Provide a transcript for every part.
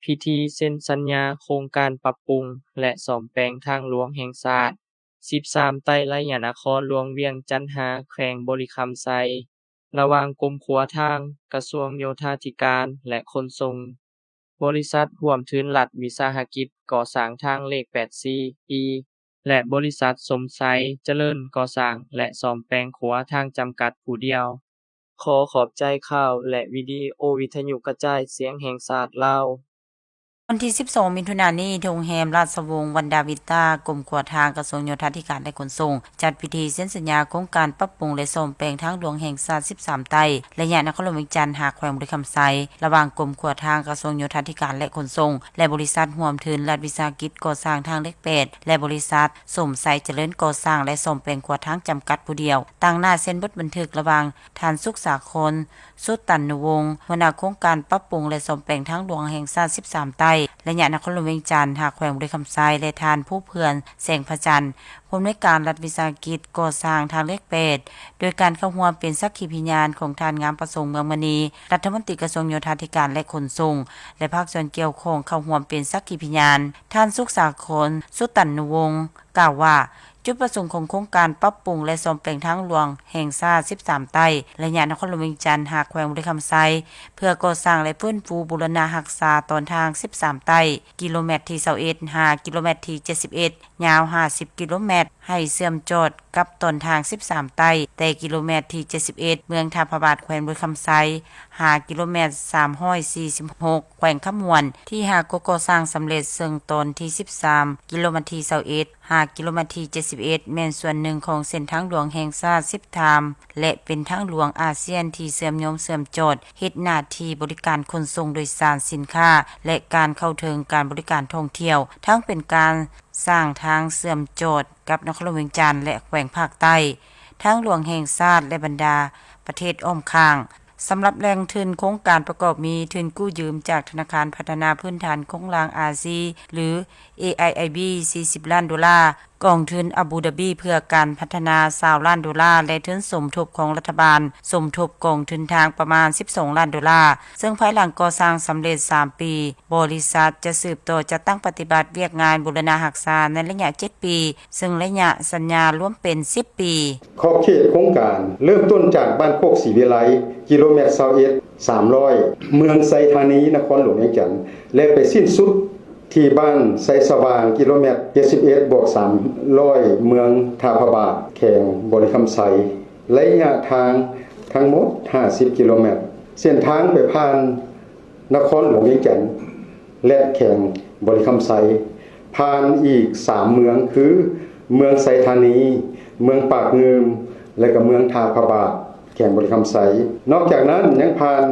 ພິທີເຊັນສັນຍາໂຄງການປັບປຸງ ແລະ ສ້ອມແປງທາງຫຼວງແຫ່ງຊາດສິບສາມໃຕ້ ໄລຍະນະຄອນຫຼວງວຽງຈັນ ຫາ ແຂວງບໍລິຄຳໄຊ ລະຫວ່າງກົມຂົວທາງ, ກະຊວງໂຍທາທິການ ແລະ ຂົນສົ່ງ, ບໍລິສັດຮ່ວມທຶນລັດວິສາຫະກິດກໍ່ສ້າງທາງເລກແປດສີ່ອີ ແລະ ບໍລິສັດສົມໄຊຈະເລີນກໍ່ສ້າງ ແລະ ສ້ອມແປງຂົວທາງຈຳກັດຜູ້ດຽວ. ຂໍຂອບໃຈຂ່າວ ແລະ ວິດີໂອວິທະຍຸກະຈາຍສຽງແຫ່ງຊາດລາວ. ວັນທີສິບສອງ ມິຖຸນານີ້, ໂຮງແຮມລາຊະວົງວັນດາວິຕາ, ກົມຂົວທາງ, ກະຊວງໂຍທາທິການ ແລະ ຂົນສົ່ງ ຈັດພິທີເຊັນສັນຍາໂຄງການປັບປຸງ ແລະ ສ້ອມແປງທາງຫຼວງແຫ່ງຊາດສິບສາມໃຕ້ ໄລຍະນະຄອນຫຼວງວຽງຈັນ ຫາ ແຂວງບໍລິຄຳໄຊ ລະຫວ່າງກົມຂົວທາງ, ກະຊວງໂຍທາທິການ ແລະ ຂົນສົ່ງ ແລະ ບໍລິສັດຮ່ວມທຶນລັດວິສາຫະກິດກໍ່ສ້າງທາງເລກແປດ ແລະ ບໍລິສັດສົມໄຊຈະເລີນກໍ່ສ້າງ ແລະ ສ້ອມແປງຂົວທາງຈຳກັດຜູ້ດຽວ. ຕາງໜ້າເຊັນບົດບັນທຶກລະຫວ່າງ ທ່ານ ສຸກສາຄົນ ສຸຕັນນຸວົງ ຫົວໜ້າໂຄງການປັບປຸງ ແລະ ສ້ອມແປງທາງຫຼວງແຫ່ງຊາດສິບສາມໃຕ້ ໄລຍະນະຄອນຫຼວງວຽງຈັນ ຫາ ແຂວງບໍລິຄຳໄຊ ແລະ ທ່ານ ພູເພື່ອນ ແສງພະຈັນ ຜູ້ອຳນວຍການລັດວິສາຫະກິດກໍ່ສ້າງທາງເລກແປດ ໂດຍການເຂົ້າຮ່ວມເປັນສັກຂີພິຍານຂອງທ່ານ ງາມປະສົງ ເມືອງມະນີ ລັດຖະມົນຕີກະຊວງໂຍທາທິການ ແລະ ຂົນສົ່ງ ແລະ ພາກສ່ວນກ່ຽວຂ້ອງເຂົ້າຮ່ວມເປັນສັກຂີພິຍານ. ທ່ານ ສຸກສາຄົນ ສຸຕັນນຸວົງ ກ່າວວ່າ ຈຸດປະສົງຂອງໂຄງການປັບປຸງ ແລະ ສ້ອມແປງທາງຫຼວງແຫ່ງຊາດສິບສາມໃຕ້ ໄລຍະນະຄອນຫຼວງວຽງຈັນ ຫາ ແຂວງບໍລິຄຳໄຊ ເພື່ອກໍ່ສ້າງ ແລະ ຟື້ນຟູບູລະນະຮັກສາຕອນທາງສິບສາມໃຕ້ ກິໂລແມັດທີຊາວເອັດ ຫາ ກິໂລແມັດທີເຈັດສິບເອັດ ຍາວຫ້າສິບກິໂລແມັດ ໃຫ້ເຊື່ອມຈອດກັບຕອນທາງສິບສາມໃຕ້ ແຕ່ກິໂລແມັດທີເຈັດສິບເອັດ ເມືອງທ່າພະບາດ ແຂວງບໍລິຄຳໄຊ ຫາ ກິໂລແມັດສາມຮ້ອຍສີ່ສິບຫົກ ແຂວງຄຳມ່ວນ ທີ່ຫາກໍກໍ່ສ້າງສຳເລັດ ເຊິ່ງຕອນທີສິບສາມ ກິໂລແມັດທີຊາວເອັດ ຫາ ກິໂລແມັດທີເຈັດສິບເອັດ ແມ່ນສ່ວນໜຶ່ງຂອງເສັ້ນທາງຫຼວງແຫ່ງຊາດສິບທາມ ແລະ ເປັນທາງຫຼວງອາຊຽນທີ່ເຊື່ອມໂຍງເຊື່ອມຈອດ ເຮັດໜ້າທີ່ບໍລິການຂົນສົ່ງໂດຍສານສິນຄ້າ ແລະ ການເຂົ້າເຖິງການບໍລິການທ່ອງທ່ຽວ, ທັງເປັນການສ້າງທາງເຊື່ອມຈອດກັບນະຄອນຫຼວງວຽງຈັນ ແລະ ແຂວງພາກໃຕ້, ທາງຫຼວງແຫ່ງຊາດ ແລະ ບັນດາປະເທດອ້ອມຂ້າງ. ສຳລັບແຫຼ່ງທຶນໂຄງການປະກອບມີ ທຶນກູ້ຢືມຈາກທະນາຄານພັດທະນາພື້ນຖານໂຄງລ່າງອາຊີ ຫຼື ເອໄອໄອບີ ສີ່ສິບລ້ານໂດລາ, ກອງທຶນອາບູດາບີເພື່ອການພັດທະນາ ຊາວລ້ານໂດລາ ແລະ ທຶນສົມທົບຂອງລັດຖະບານ ສົມທົບກອງທຶນທາງປະມານ ສິບສອງລ້ານໂດລາ, ເຊິ່ງພາຍຫຼັງກໍ່ສ້າງສຳເລັດສາມປີ, ບໍລິສັດຈະສືບຕໍ່ຈັດຕັ້ງປະຕິບັດວຽກງານບູລະນະຮັກສາໃນໄລຍະເຈັດປີ, ເຊິ່ງໄລຍະສັນຍາລວມເປັນສິບປີ. ຂອບເຂດໂຄງການເລີ່ມຕົ້ນຈາກບ້ານໂຄກສີວິໄລ ກິໂລແມັດຊາວເອັດ ສາມຮ້ອຍ ເມືອງໄຊທານີ ນະຄອນຫຼວງວຽງຈັນ ແລະ ໄປສິ້ນສຸດທີ່ບ້ານໄຊສະຫວ່າງ ກິໂລແມັດເຈັດສິບເອັດ ບວກສາມຮ້ອຍ ເມືອງທ່າພະບາດ ແຂວງບໍລິຄຳໄຊ. ໄລຍະທາງທັງໝົດຫ້າສິບກິໂລແມັດ. ເສັ້ນທາງໄປຜ່ານ ນະຄອນຫຼວງວຽງຈັນ ແລະ ແຂວງບໍລິຄຳໄຊ, ຜ່ານອີກສາມເມືອງ ຄື ເມືອງໄຊທານີ, ເມືອງປາກງື່ມ ແລະ ກະເມືອງທ່າພະບາດ ແຂວງບໍລິຄຳໄຊ. ນອກຈາກນັ້ນຍັງຜ່ານ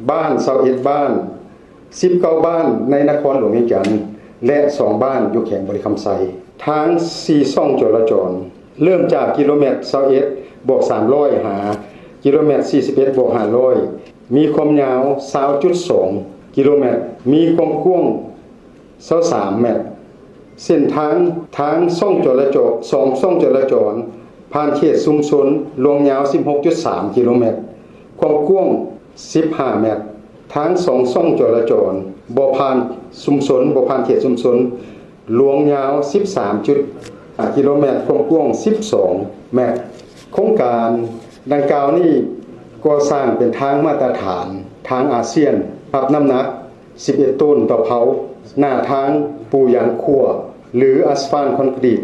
ບ້ານຊາວເອັດບ້ານ, ສິບເກົ້າບ້ານໃນນະຄອນຫຼວງວຽງຈັນ ແລະ ສອງບ້ານຢູ່ແຂວງບໍລິຄຳໄຊ. ທາງສີ່ຊ່ອງຈໍລະຈອນ ເລີ່ມຈາກກິໂລແມັດຊາວເອັດ ບວກສາມຮ້ອຍ ຫາ ກິໂລແມັດສີ່ສິບເອັດ ບວກຫ້າຮ້ອຍ ມີຄວາມຍາວຊາວຈຸດສອງກິໂລແມັດ, ມີຄວາມກວ້າງຊາວສາມແມັດ. ເສັ້ນທາງ ທາງຊ່ອງຈໍລະຈອນ ສອງຊ່ອງຈໍລະຈອນ ຜ່ານເຂດຊຸມຊົນ ລວງຍາວສິບຫົກຈຸດສາມກິໂລແມັດ, ຄວາມກວ້າງສິບຫ້າແມັດ. ທາງສອງຊ່ອງຈໍລະຈອນ ບໍ່ຜ່ານຊຸມຊົນ ບໍ່ຜ່ານເຂດຊຸມຊົນ ລວງຍາວສິບສາມຈຸດຫ້າກິໂລແມັດ, ຄວາມກວ້າງສິບສອງແມັດ. ໂຄງການດັ່ງກ່າວນີ້ກໍ່ສ້າງເປັນທາງມາດຕະຖານທາງອາຊຽນ ຮັບນ້ຳໜັກສິບເອັດໂຕນຕໍ່ເພົາ, ໜ້າທາງປູຢາງຂົ້ວ ຫຼື ອາສຟານຄອນກຣີດ.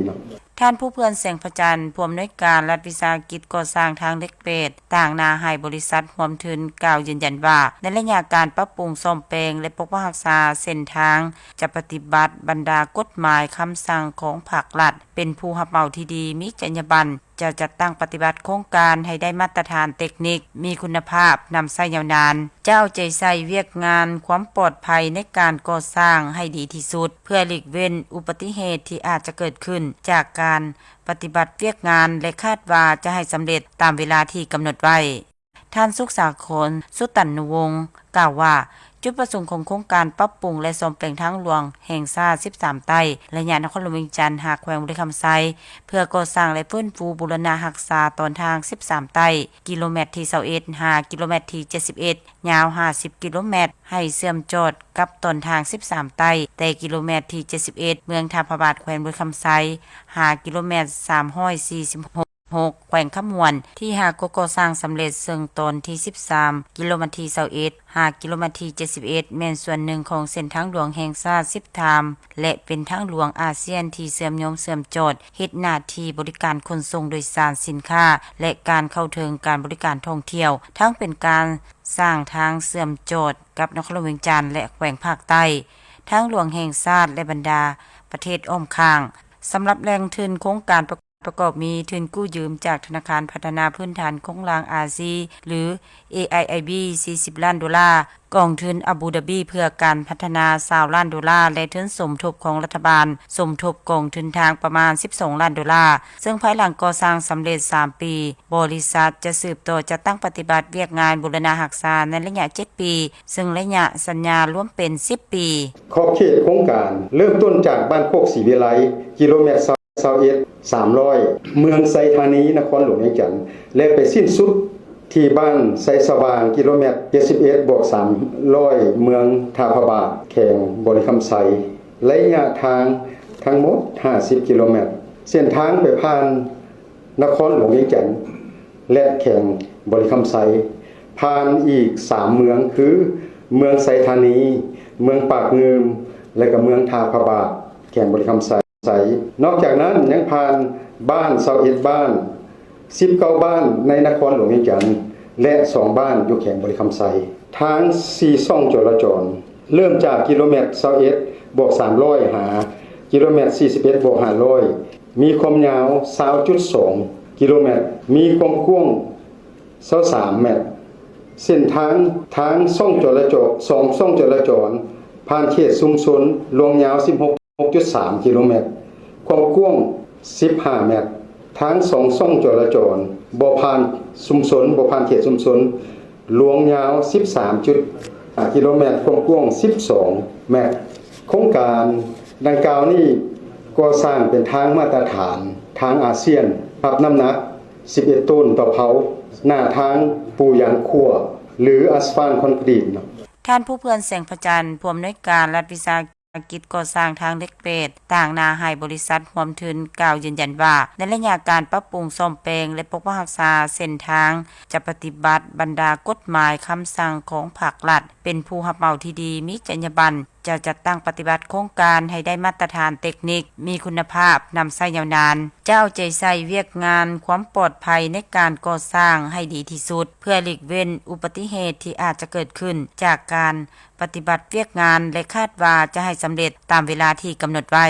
ທ່ານ ພູເພື່ອນ ແສງພະຈັນ ຜູ້ອຳນວຍການລັດວິສາຫະກິດກໍ່ສ້າງທາງເລກແປດ ຕາງໜ້າໃຫ້ບໍລິສັດຮ່ວມທຶນ ກ່າວຢືນຢັນວ່າ ໃນໄລຍະການປັບປຸງສ້ອມແປງ ແລະ ປົກປັກຮັກສາເສັ້ນທາງ ຈະປະຕິບັດບັນດາກົດໝາຍຄຳສັ່ງຂອງພາກລັດ ເປັນຜູ້ຮັບເໝົາທີ່ດີ ມີຈັນຍາບັນ, ຈະຈັດຕັ້ງປະຕິບັດໂຄງການໃຫ້ໄດ້ມາດຕະຖານເຕັກນິກ, ມີຄຸນນະພາບ, ນຳໃຊ້ຍາວນານ, ຈະເອົາໃຈໃສ່ວຽກງານຄວາມປອດໄພໃນການກໍ່ສ້າງໃຫ້ດີທີ່ສຸດ ເພື່ອຫຼີກເວັ້ນອຸບັດຕິເຫດທີ່ອາດຈະເກີດຂຶ້ນຈາກການ ປະຕິບັດວຽກງານ ແລະ ຄາດວ່າຈະໃຫ້ສຳເລັດຕາມເວລາທີ່ກຳນົດໄວ້. ທ່ານ ສຸກສາຄົນ ສຸຕັນນຸວົງ ກ່າວວ່າ ຈຸດປະສົງຂອງໂຄງການປັບປຸງ ແລະ ສ້ອມແປງທາງຫຼວງແຫ່ງຊາດສິບສາມໃຕ້ ໄລຍະນະຄອນຫຼວງວຽງຈັນຫາແຂວງບໍລິຄຳໄຊ ເພື່ອກໍ່ສ້າງ ແລະ ຟື້ນຟູບູລະນະຮັກສາຕອນທາງສິບສາມໃຕ້ ກິໂລແມັດທີຊາວເອັດ ຫາກິໂລແມັດທີເຈັດສິບເອັດ ຍາວຫ້າສິບກິໂລແມັດ ໃຫ້ເຊື່ອມຈອດກັບຕອນທາງສິບສາມໃຕ້ ແຕ່ກິໂລແມັດທີເຈັດສິບເອັດ ເມືອງທ່າພະບາດ ແຂວງບໍລິຄຳໄຊ ຫາກິໂລແມັດສາມຮ້ອຍສີ່ສິບຫົກ ແຂວງຄຳມ່ວນ ທີ່ຫາກໍກໍ່ສ້າງສຳເລັດ ເຊິ່ງຕອນທີສິບສາມ ກິໂລແມັດທີຊາວເອັດ ຫາກິໂລແມັດທີເຈັດສິບເອັດ ແມ່ນສ່ວນໜຶ່ງຂອງເສັ້ນທາງຫຼວງແຫ່ງຊາດສິບທາມ ແລະ ເປັນທາງຫຼວງອາຊຽນທີ່ເຊື່ອມໂຍງເຊື່ອມຈອດ ເຮັດໜ້າທີ່ບໍລິການຂົນສົ່ງໂດຍສານສິນຄ້າ ແລະ ການເຂົ້າເຖິງການບໍລິການທ່ອງທ່ຽວ, ທັງເປັນການສ້າງທາງເຊື່ອມຈອດກັບນະຄອນຫຼວງວຽງຈັນ ແລະ ແຂວງພາກໃຕ້, ທາງຫຼວງແຫ່ງຊາດ ແລະ ບັນດາປະເທດອ້ອມຂ້າງ. ສຳລັບແຫຼ່ງທຶນໂຄງການປະ ປະກອບມີທຶນກູ້ຢືມຈາກທະນາຄານພັດທະນາພື້ນຖານໂຄງລ່າງອາຊີ ຫຼື ເອໄອໄອບີ ສີ່ສິບລ້ານໂດລາ, ກອງທຶນອາບູດາບີເພື່ອການພັດທະນາ ຊາວລ້ານໂດລາ ແລະ ທຶນສົມທົບຂອງລັດຖະບານ ສົມທົບກອງທຶນທາງປະມານ ສິບສອງລ້ານໂດລາ, ເຊິ່ງພາຍຫຼັງກໍ່ສ້າງສຳເລັດສາມປີ, ບໍລິສັດຈະສືບຕໍ່ຈັດຕັ້ງປະຕິບັດວຽກງານບູລະນະຮັກສາໃນໄລຍະເຈັດປີ, ເຊິ່ງໄລຍະສັນຍາລວມເປັນສິບປີ. ຂອບເຂດໂຄງການເລີ່ມຕົ້ນຈາກບ້ານໂຄກສີວິໄລ ກິໂລແມັດຊາວເອັດ ສາມຮ້ອຍ ເມືອງໄຊທານີ ນະຄອນຫຼວງວຽງຈັນ ແລະ ໄປສິ້ນສຸດທີ່ບ້ານໄຊສະຫວ່າງ ກິໂລແມັດເຈັດສິບເອັດ ບວກສາມຮ້ອຍ ເມືອງທ່າພະບາດ ແຂວງບໍລິຄຳໄຊ. ໄລຍະທາງທັງໝົດຫ້າສິບກິໂລແມັດ. ເສັ້ນທາງໄປຜ່ານນະຄອນຫຼວງວຽງຈັນ ແລະ ແຂວງບໍລິຄຳໄຊ, ຜ່ານອີກສາມເມືອງ ຄື ເມືອງໄຊທານີ, ເມືອງປາກງື່ມ ແລະ ກະເມືອງທ່າພະບາດ ແຂວງບໍລິຄຳໄຊ. ນອກຈາກນັ້ນຍັງຜ່ານບ້ານຊາວເອັດບ້ານ, ສິບເກົ້າບ້ານໃນນະຄອນຫຼວງວຽງຈັນ ແລະ ສອງບ້ານຢູ່ແຂວງບໍລິຄຳໄຊ. ທາງສີ່ຊ່ອງຈໍລະຈອນ ເລີ່ມຈາກກິໂລແມັດຊາວເອັດ ບວກສາມຮ້ອຍ ຫາກິໂລແມັດສີ່ສິບເອັດ ບວກຫ້າຮ້ອຍ ມີຄວາມຍາວຊາວຈຸດສອງກິໂລແມັດ, ມີຄວາມກວ້າງຊາວສາມແມັດ. ເສັ້ນທາງ ທາງຊ່ອງຈໍລະຈອນ ສອງຊ່ອງຈໍລະຈອນ ຜ່ານເຂດຊຸມຊົນ ລວງຍາວສິບຫົກຈຸດສາມກິໂລແມັດ, ຄວາມກວ້າງສິບຫ້າແມັດ. ທາງສອງຊ່ອງຈໍລະຈອນ ບໍ່ຜ່ານຊຸມຊົນ ບໍ່ຜ່ານເຂດຊຸມຊົນ ລວງຍາວສິບສາມຈຸດຫ້າກິໂລແມັດ, ຄວາມກວ້າງສິບສອງແມັດ. ໂຄງການດັ່ງກ່າວນີ້ກໍ່ສ້າງເປັນທາງມາດຕະຖານທາງອາຊຽນ, ຮັບນ້ຳໜັກສິບເອັດໂຕນຕໍ່ເພົາ, ໜ້າທາງປູຢາງຂົ້ວ ຫຼື ອາສຟານຄອນກຣີດ. ທ່ານ ພູເພື່ອນ ແສງພະຈັນ, ຜູ້ອຳນວຍການລັດວິສາຫະກິດກໍ່ສ້າງທາງເຫຼັກແປດ ຕາງນາໄຮ ບໍລິສັດຮ່ວມທຶນ ກ່າວຢືນຢັນວ່າ ໃນໄລຍະການປັບປຸງສ້ອມແປງ ແລະ ປົກປັກຮັກສາເສັ້ນທາງ ຈະປະຕິບັດບັນດາກົດໝາຍຄຳສັ່ງຂອງພາກລັດ ເປັນຜູ້ຮັບເໝົາທີ່ດີ ມີຈັນຍາບັນ, ຈະຈັດຕັ້ງປະຕິບັດໂຄງການໃຫ້ໄດ້ມາດຕະຖານເຕັກນິກ, ມີຄຸນນະພາບ, ນຳໃຊ້ຍາວນານ, ຈະເອົາໃຈໃສ່ວຽກງານຄວາມປອດໄພໃນການກໍ່ສ້າງໃຫ້ດີທີ່ສຸດ ເພື່ອຫຼີກເວັ້ນອຸບັດຕິເຫດທີ່ອາດຈະເກີດຂຶ້ນຈາກການ ປະຕິບັດວຽກງານ ແລະ ຄາດວ່າຈະໃຫ້ສຳເລັດຕາມເວລາທີ່ກຳນົດໄວ້.